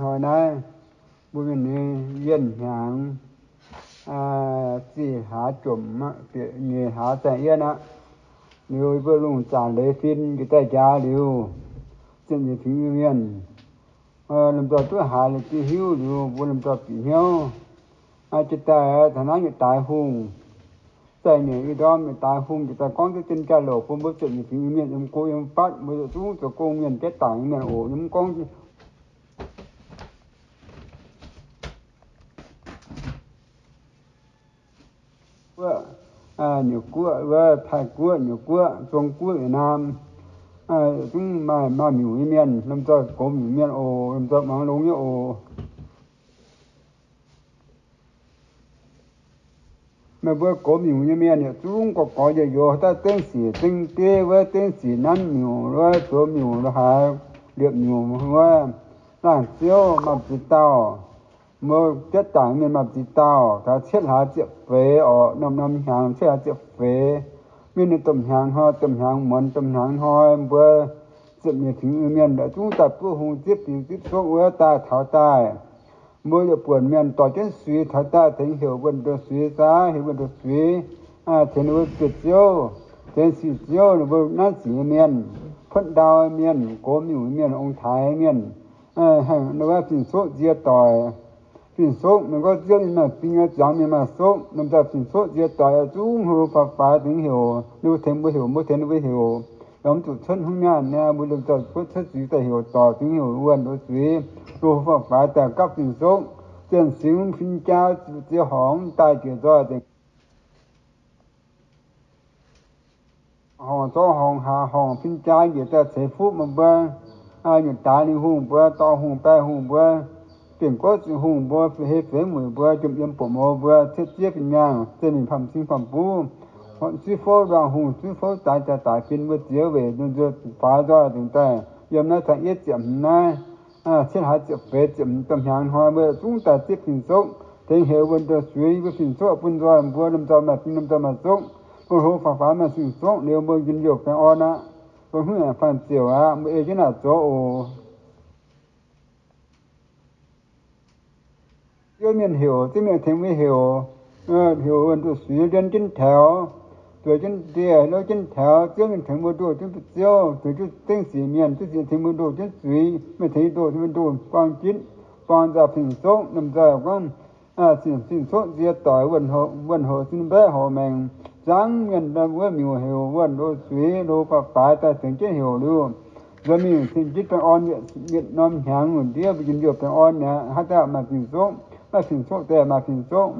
Hnoi naaiv mbuo mienh nyei yienh hnyangx zic hlaax jomc, nyeic hlaax zaih yienv aqv. Liuz mbuo lungh zaangc leiz fin njiec daaih njaaux liuz, ziepc nyeic fingx Iu-Mienh lomh nzoih duqv haiz liuz duqv hiuv liuz, mbuo lomh nzoih bieqc hnyouv. Jiex daaih taux naaiv yietc daaix hungh, zaih nyeic i ndorm yietc daaix hungh jiex daaih gorngv duqv zinh jaa-louc bun mbuo ziepc nyeic fingx Iu-Mienh yiem go yiem fatv, mbuo yietc zungv zoux gong mienh jatv dangc nyei mienh oc, yiem gorngv guoqv, Nyeic Guoqv wuov, Taiv Guoqv, Nyeic Guoqv, Zong Guoqv, Yietc Naam, zungv maaih, maaih miuc nyei mienh, lomh nzoih gox miuc mienh oc, lomh nzoih muangx longx nyei oc. Meih mbuo gox miuc nyei mienh yietc zungv gorx gorx youz youz daaih dengv sic zingh diev wuov, dengv sic nanv miuc wuov, zoux miuc lo haaix, liepc miuc wuov, laangh ziouv maaih ziex dauh. Mbuo jatv dangc mienh maaih ziex dauh, taux cietv hlaax ziepc feix orqc, norm norm hnyangx cietv hlaax ziepc feix. Mienh ninh domh hnyangx hnoi, domh hnyangx muonz, domh hnyangx hnoi, mbuo ziepc nyeic fingx Iu-Mienh yietc zungv daaih buov hung zipv fingx zipv sokv wuov daaih taux daaih. Mbuo yietc buonc mienh dorh jienv suiz taux daaih tengx heuc wuonh ndoh suiz, zaav heuc wuonh ndoh suiz, tengx ninh mbuo bieiv ziouv, tengx sic ziouv, ninh mbuo nanv sic nyei mienh, puotv ndau mienh, gox miuc mienh, ong-taaix mienh, ninh mbuo fingx sokv nzie doic. Fingx sokv ninh gorngv ziouv mienh maaih fingx, ziangx mienh maaih sokv, ninh mbuo fingx sokv nzie doic yietc zungv hlo faaux faix tengx heuc, ninh mbuo tengx mbuo heuc, mbuo tengx ninh mbuo heuc. Yaac mv zuqc cuotv haaix nyaanh niaa, mbuo lomh nzoih cuotv cuotv zuiz daaih heuc doic tengx heuc wuonh ndoh suiz, hlo faaux faix daaih gapv fingx sokv, zienh singx fin-jaa ziex horngz daaih jiex nzoih dengx horngz zorqv horngz, haax horngz fin-jaa njiec daaih ceix fuqv meih mbuo. Nyutc daaix lingh hungh mbuo, dorh hungh baeqc hungh mbuo, bienh gorngv zuqc hungh mbuo, feix hei feix mueic mbuo, jomc yiem buoqc mouz mbuo, cietv ziev fin-nyangh, zienh mingh pamh cing pamh buv, suiv fouv nduangh hungh, suiv fouv daaix jaax daaix fin mbuo ziex weic nduov nzuov faaux nzoih dingc daaih yiem naaiv caux yietv ziepc hmz naaiv, cietv hlaax ziepc feix ziepc hmz domh hnyangx hnoi mbuo zungv daaih zipv fingx sokv, tengx heuc wuonh ndoh suiz, mbuo fingx sokv bun nzoih mbuo lomh nzoih maaih fingx lomh nzoih maaih sokv, mbuo hlo faaux faix maaih fingx sokv liuz mbuo njien-youh baengh orn aqv. Mbuo hmz faanh ziouc aqv, mbuo ei jienv naaic zoux oc. Ziouv mienh heuc, ziouv mienh tengx mbuo heuc, heuc wuonh ndoh suiz ndien jienv taux, zueiz jienv ndie, louv jienv taux, ziouv mienh tengx mbuo ndoh jienv fu'ziouv, zueiz jienv dengv sic mienh, dengv sic tengx mbuo ndoh jienv zuiz, mienh tengx ndoh, mbuo ndoh buang jitv, buang nzauh fingx sokv, lomh nzoih gorngv, fingx sokv nzie doic, wuonh hoc sin mbaeqv hoc maengc, zaangv mienh wuov miuc heuc wuonh ndoh suiz, hlo faaux faix daaih tengx jienv heuc liuz, nzuonx mingh cing jienv baengh orn yietc norm hnyangx, ndiev mbuo njien-youh baengh orn aqv. Haaix dauh maaih fingx sokv, maaih fingx sokv deix maaih fingx sokv,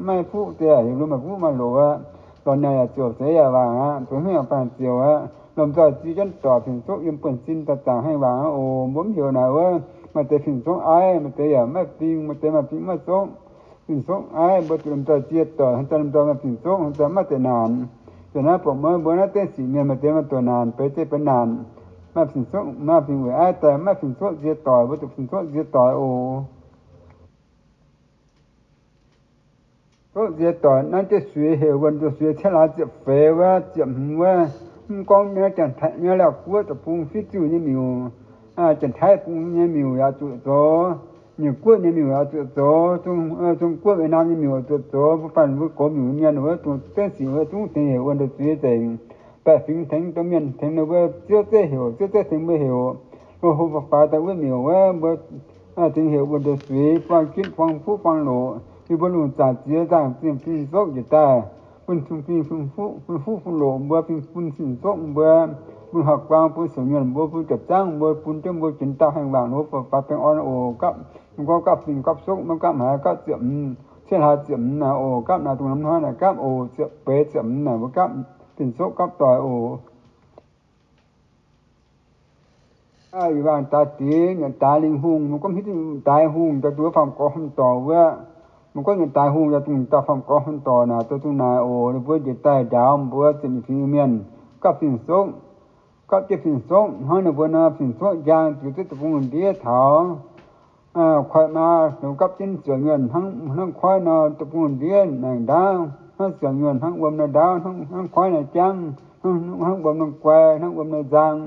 maaih fuqv deix heuc mbuo maaih fuqv maaih loc aqv. Dorh naaic yaac ziouc seix yaac waangc aqv, zoux hmz yaac faanh ziouc aqv. Lomh nzoih ziex jienv doic fingx sokv yiem buonv-sin daaih zaangc haaix waangc aqv oc. Mbuo mv heuc naaic wuov, maaih deix fingx sokv aiv, maaih deix yaac maiv fingx, maaih deix maaih fingx maiv sokv. Fingx sokv aiv mbuo zuqc lomh nzoih ziex doic, haaix zanc lomh nzoih maaih fingx sokv, haaix zanc maiv deix naanc. Zanc naaiv buatc mbuo, mbuo naaiv dengv sic mienh maaih deix maaih doic naanc, beix zeiv benx naanc. Maaih fingx sokv, maaih fingx weic aiv daaih maiv fingx sokv ziex doic, mbuo zuqc fingx sokv ziex doic oc. Sokv ziex doic naaiv jienv suiz heuc wuonh ndoh suiz cietv hlaax ziepc feix wuov, ziepc hmz wuov, mv gorngv naaiv Janx-Taiv, naaiv Laauh Guoqv deic-bung fiuv-ziuh nyei miuc, Janx-Taiv bung nyei miuc yaac zuqc zoux, Nyeic Guoqv nyei miuc yaac zuqc zoux, Zong Guoqv, Việt Nam nyei miuc yaac zuqc zoux, mbuo faanh mbuo gox miuc mienh wuov, dongh dengv sic wuov zungv tengx heuc wuonh ndoh suiz nzengc. Baeqc fingx tengx domh mienh tengx ninh mbuo, ziouv zeiv heuc, ziouv zeiv tengx mbuo heuc. Loz-hlo faaux faix daaih wuov miuc wuov, mbuo tengx heuc wuonh ndoh suiz, buang jitv buang fuqv buang loc. Yie mbuo lungh zaangc ziex zaangc zinh fingx sokv njiec daaih, bun fingx, bun fuqv bun loc mbuo, bun fingx sokv mbuo, bun horqc guang, bun siouc nyuonh mbuo, bun jopv zaangv mbuo, bun jienv mbuo jiex dauh haengh waangc loz-hlo faaux faix baengh orn oc. Gapv, gorngv gapv fingx gapv sokv maiv gapv haaix, gapv ziepc hmz, cietv hlaax ziepc hmz naaic oc. Gapv naaic dongh norm hnoi naaic gapv oc. Ziepc feix ziepc hmz naaic mbuo gapv fingx sokv gapv doic oc. Ih waangc daaih diex nyanc daaix lingh hungh, mbuo gorngv hiuv duqv daaix hungh daaih duqv faam gorx hmz dorc wuov. Mbuo gorngv nyanc daaix hungh daaih dongh dauh faam gorx hmz dorc naaic, dongh naaic oc. Ninh mbuo njiec daaih ndaaux mbuo ziepc nyeic fingx Iu-Mienh gapv fingx sokv. Gapv jienv fingx sokv hnangv ninh mbuo nor, fingx sokv njang ziux duqv deic-bung ndiev taux, koi maa longc gapv jienv ziouc nyuonh hnangv, hnangv koiv nor, deic-bung ndiev naaic ndaauv hnangv ziouc nyuonh, hnangv wuom nor ndaauv, hnangv koiv nor jangv, hnangv wuom nor guai, hnangv wuom nor nzang.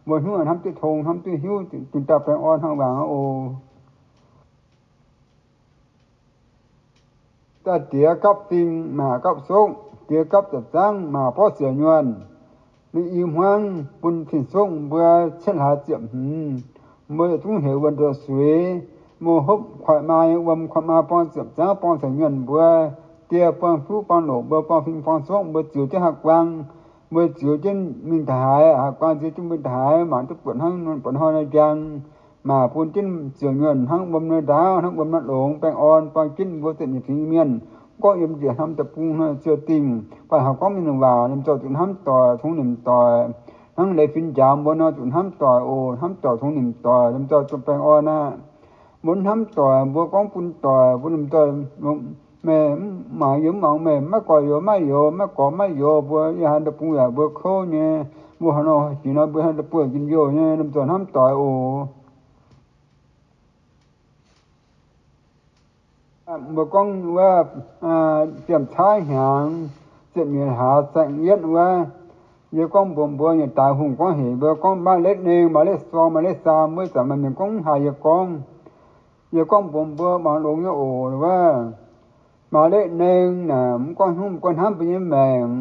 Mbuo hnyouv hnamv duqv tong, hnamv duqv hiuv, dingc dauh baengh orn hnangv waangc oc. Daaih diex gapv fing, maac gapv sokv, diex gapv ziepc zangv, maac borqv siec nyuonh. Ninh i hmuangv bun fing sokv mbuo cietv hlaax ziepc hmz, mbuo yietc zungv heuc wuonh nduoqc suix. Mbuo hopv koiv maa nyei wuom, koiv maa borng ziepc zangv, borng siec nyuonh mbuo, diex borng fuqv borng loqc mbuo, borng fing borng sokv mbuo ziux jienv haaix guang, mbuo ziux jienv mingh da'haaix, haaix guang ziux jienv mbuo da'haaix, mangc duqv buatc hnangv buatc hnoi nor njang. Maac bun jienv siec nyuonh hnangv wuom nor ndaauv, hnangv wuom nor longx, baengh orn buang jienv mbuo ziepc nyeic fingx mienh. Gorngv yiem njiec hnaamv deic-bung nor ziouc dingh, baac haaix gorngv mienh waac, lomh nzoih zuqc hnamv doic, tongx nimc doic. Hnangv leiz fin njaaux mbuo nor zuqc hnamv doic oc, hnamv doic tongx nimc doic, lomh nzoih zuqc baengh orn aqv. Mbuo hnamv doic, mbuo gorngv bun doic, mbuo lomh nzoih, meih mv mangc youz mv mangc, meih maiv gorx youz maiv youz, maiv gorx maiv youz, mbuo yiem haaix deic-bung yaac mbuo kouv nyei, mbuo haaix nor jiex nor mbuo haaix deic-bung yaac njien-youh nyei, lomh nzoih hnamv doic oc. Mbuo gorngv wuov, ziemh caaiv hnyangx, ziepc nyeic hlaax saeng-yietv wuov, yie gorngv mbuox mbuo nyei daaix hungh gorngv hec mbuo gorngv maaih letv nengh, maaih letv sorng, maaih letv saam, wuov zanc maaih mienh gorngv mv haiz yie gorngv. Yie gorngv mbuox mbuo mangc longx nyei oc wuov. Maaih letv nengh naaic mv gorngv hnyouv mbuo hnamv mbuo nyei maengc.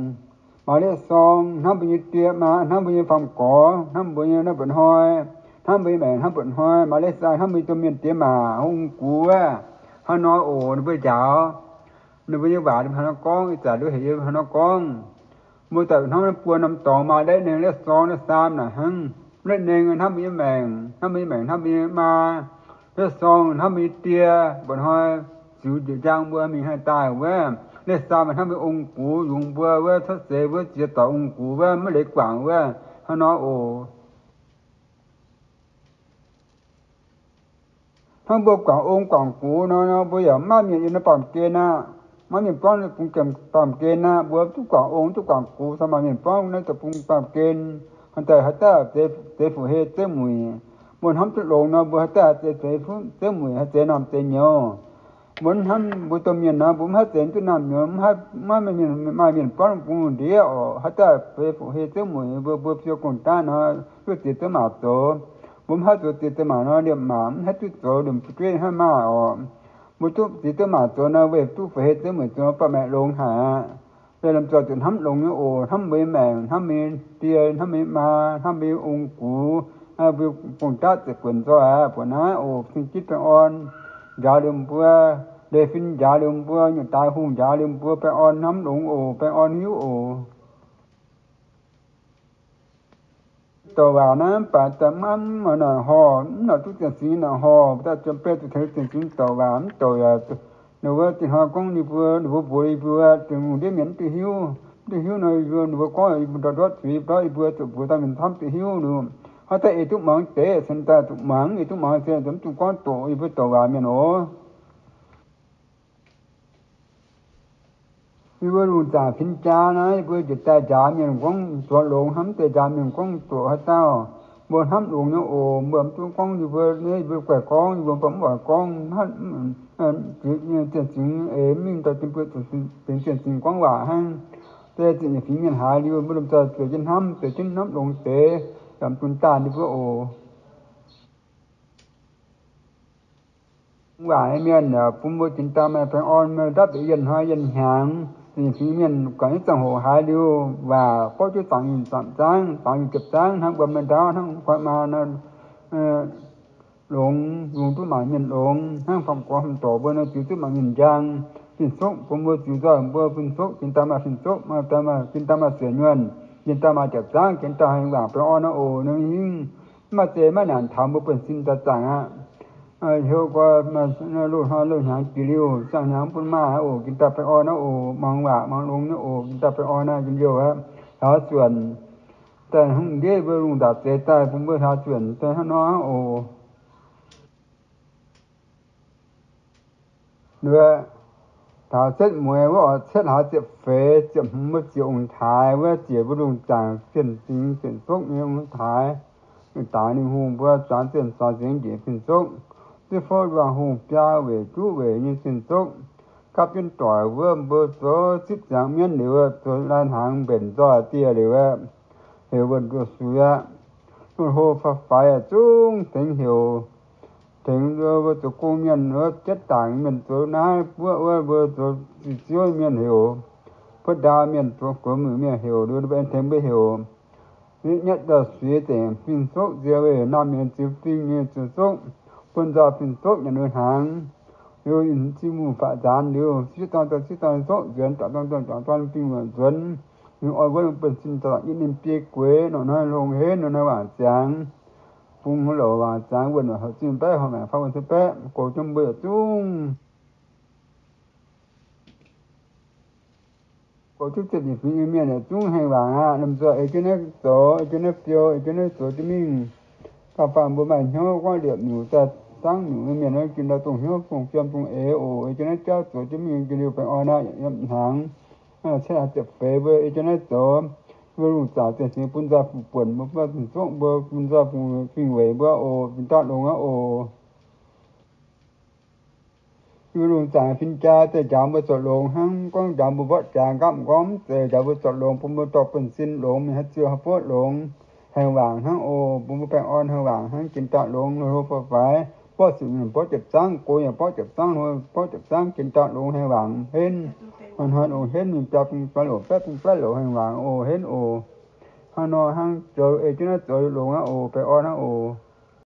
Maaih letv sorng hnamv mbuo nyei die maa, hnamv mbuo nyei faam-gorx, hnamv mbuo nyei naaiv mba'hnoi, hnamv mbuo nyei maengc hnamv mba'hnoi. Maaih letv saam hnamv mbuo nyei domh mienh diex maac, hungh gux wuov. Hnangv nor oc, ninh mbuo njaaux, ninh mbuo nyei waac ninh mbuo hnangv nor gorngv, ih zanc nduov hec yie hnangv nor gorngv. Mbuo daaih hnamv buo norm dorngx maaih letv nengh letv sorng letv saam naaic hnangv. Letv nengh hnamv mbuo nyei maengc, hnamv mbuo nyei maengc, hnamv mbuo nyei maa. Letv sorng hnamv mbuo nyei die, mba'hnoi ziux njiec njang mbuo mingh haih daaih wuov. Letv saam hnamv mbuo nyei ong-gux yungz mbuo wuov, cuotv seix wuov ziex doic ong-gux wuov, maiv leiz guangc wuov. Hnangv nor oc. Hnangv mbuo guangc ong guangc gux nor, mbuo yaac maiv mienh yiem naaiv baamh gen aqv. Maiv mienh buangv naaiv deic-bung baamh gen aqv. Mbuo duqv guangc ong duqv guangc gux, caux maaih mienh buangv naaiv deic-bung baamh gen. Haaix daaih haaix dauh zeix fuqv-hei zouv mueic. Mbuo hnamv duqv longx nor, mbuo haaix dauh zeix fuqv-hei zouv mueic, haih zeix naamh zeix nyouz. Mbuo hnamv mbuo domh mienh nor, mbuo mv haih zeix duqv naamh nyouz, mv haih, maiv maaih mienh buangv bung ndiev oc. Haaix dauh zeix fuqv-hei zouv mueic, mbuo, mbuo fiou gong-daav nor, duqv ziex duqv maac zoux. Mbuo mv haih zoux ziex duqv maac nor, liemh maac mv haih duqv zoux, liemh fu'jueiv haih maaih oc. Mbuo duqv ziex duqv maac zoux nor, weic duqv fuqv-hei zouv mueic zoux, baeqc maengc longx haic aqv. Weic lomh nzoih zuqc hnamv longx nyei oc, hnamv mbuo nyei maengc, hnamv mbuo nyei die, hnamv mbuo nyei maa, hnamv mbuo nyei ong-gux, mbuo gong-daav ziepc guonc nzoih aqv. Buatc naaiv oc, cing-jitv baengh orn njaaux liuz mbuo, leiz fin njaaux liuz mbuo, nyutc daaix hungh njaaux liuz mbuo, baengh orn hnamv longx oc, baengh orn hiuv oc. Douc waac naaiv mv baac daaih mv maaih naaic horh, mv nor duqv zienh singx naaic horh, daaih juonh beiv zuqc tengx zienh singx douc waac mv douc yaac, ninh wuov dinh hnoi gorngv ninh mbuo, ninh mbuo mbuox yie mbuo, dingc lungh ndiev mienh mv duqv hiuv, mv duqv hiuv nor, yie mbuo, ninh mbuo gorngv yie mbuo ndortv ndortv zuiz, ndortv yie mbuo zuqc mbuox daaih mienh camv duqv hiuv nor. Haaix dauh eix duqv muangx deix, cingx daaih zuqc muangx, eix duqv muangx se mv dungx gorngv doqc yie mbuo douc waac mienh oc. Yie mbuo lungh zaangc fin-jaa naaiv, yie mbuo njiec daaih njaaux mienh gorngv zuoqc longx, hnamv deix njaaux mienh gorngv doqc haaix dauh. Mbuo hnamv longx nyei oc. Mbuo mv duqv gorngv yie mbuo, yie mbuo guaih gorngv, yie mbuo mv oix gorngv, ziex nyei zienh zingx eix mingh daaih, yie mbuo zienh zingx gorngv waac hnangv. Deix zienh nyeic fingx mienh haiz liuz, mbuo lomh nzoih zueiz jienv hnamv, zueiz jienv hnamv longx deix, yaac mv dungx daanh yie mbuo oc. Waac nyei mienh bun mbuo jiex daaih maaih baengh orn, maaih ndapv yietc hnoi yietc hnyangx. Zienh nyeic fingx mienh guangc jienv ziangh hoc haiz liuz, waac borqv jienv zaangc yunh zaangc zaangv, zaangc yunh ziepc zaangv, hnangv wuom nor ndaauv, hnangv koiv maa nor longx, longx duqv mangc mienh longx, hnangv faam-gorx faam-dorc mbuo nor ziux duqv mangc mienh njang. Fin-sokv bun mbuo ziux nzoih, mbuo fin-sokv jiex daaih maaih fin-sokv, maaih daaih maaih, jiex daaih maaih siec nyuonh, jiex daaih maaih ziepc zaangv, jiex daaih haaix waac baengh orn nor oc. Ninh hingv mv maaih zei maiv nyanc taux mbuo buonv-sin daaih zaangc aqv. Heuc nqoi loz-hnoi loz-hnyangx jiex liuz, ziangh hnyangx bun maaih oc. Jiex daaih baengh orn nor oc. Muangx waac muangx longx nor oc. Jiex daaih baengh orn nor njien-youh aqv. Hlaax zuonc daaih hnangv ndiev mbuo lungh nzapc zeix daaih bun mbuo hlaax zuonc daaih hnangv nor oc. Wuov, taux setv mueiz wuov oc, setv hlaax ziepc feix ziepc hmz wuov ziec ong-taaix wuov, ziec mbuo lungh zaangc zienh zingx zienh zokv nyei ong-taaix. Daaix ninh hungh mbuo zuangx zienh zuangx zingx njiec fin-sokv, zipv fouv njuangc hungh biaa weic juqv weic nyei fin-sokv. Gapv jienv doic wuov, mbuo zoux zipv ziangx mienv liuz, zoux lai-hnaangx mbenc nzoih dieh liuz, heuc wuonh nduoh suix aqv. Luonh hlo faix-faix zungv tengx heuc Tengx mbuo zoux gong mienh wuov, jatv dangc mienh zoux naaiv buoqv wuov, mbuo zoux ziqc ziouv mienh heuc, buov ndaa mienh zoux gox muic mienh heuc, mbuo aengx tengx mbuo heuc. Nyatv dauh suiz deix fing-soqv nzie weih, naamh mienh ziux fing nyei ziux soqv, bun nzauh fing-soqv nyanc wuov hnaangx. Liuz, zinh munh faatv nzaanx liuz, sieqv dorn dorn sieqv dorn soqv nzuonx, jangc dorn dorn jangc dorn fing wuonc nzuonx. Liuz, oix wuov bun sin daaih yiem ninh biei gueix, nor hnoi longx henv, nor hnoi wangc ziangx. Bung louc wangc ziangx wuonh, horpc zinh baeqv, horpc maengc faam wuonh cin baeqv, goux jienv mbuo yietc zungv. Goux jienv ziepc nyeic fingx Iu-Mienh yietc zungv hengx wangc aqv. Lomh nzoih ei jienv naaiv zoux, ei jienv naaiv fiou, ei jienv naaiv zoux jienv mingh. Da'faanh mbuo maaih hnyouv gorngv liepc nyungc daaih zangv nyungc, mienh wuov jiex ndau dongh hnyouv dongh fiem dongh eix oc. Ei jienv naaiv jauv zoux jienv mingh, jiex liuz baengh orn aqv, yiem hnaangx, cietv ziepc feix mbuo ei jienv naaiv zoux. Mbuo lungh zaangc zinh singx bun nzauh fungc buonc mbuo, bun nzauh fungc fing weic mbuo oc. Jiex daaih longx aqv oc. Yie lungh zaangc fin-jaa daaih njaaux mbuo zoux longx hnangv. Gorngv njaaux mbuo mborqv jaax nqapv nqorngv mv zeiz, njaaux mbuo zoux longx bun mbuo dorh buonv-sin longx, mingh haaix ziouh haaix buoqv longx, haengh wangc hnangv oc. Bun mbuo baengh orn haengh wangc hnangv, jiex daaih longx, hlo hlo faix faix, borqv sic mienh borqv jiepc zangv, gox yaac borqv jiepc zangv, hlo borqv jiepc zangv, jiex daaih longx haengh wangc henv. Hnoi-hnoi longx henv, mingh biaa bung biaa louc, baeqv bung baeqv louc haengh wangc oc, henv oc. Hnangv nor hnangv zoux, ei jienv naaiv zoux longx aqv oc, baengh orn hnangv oc.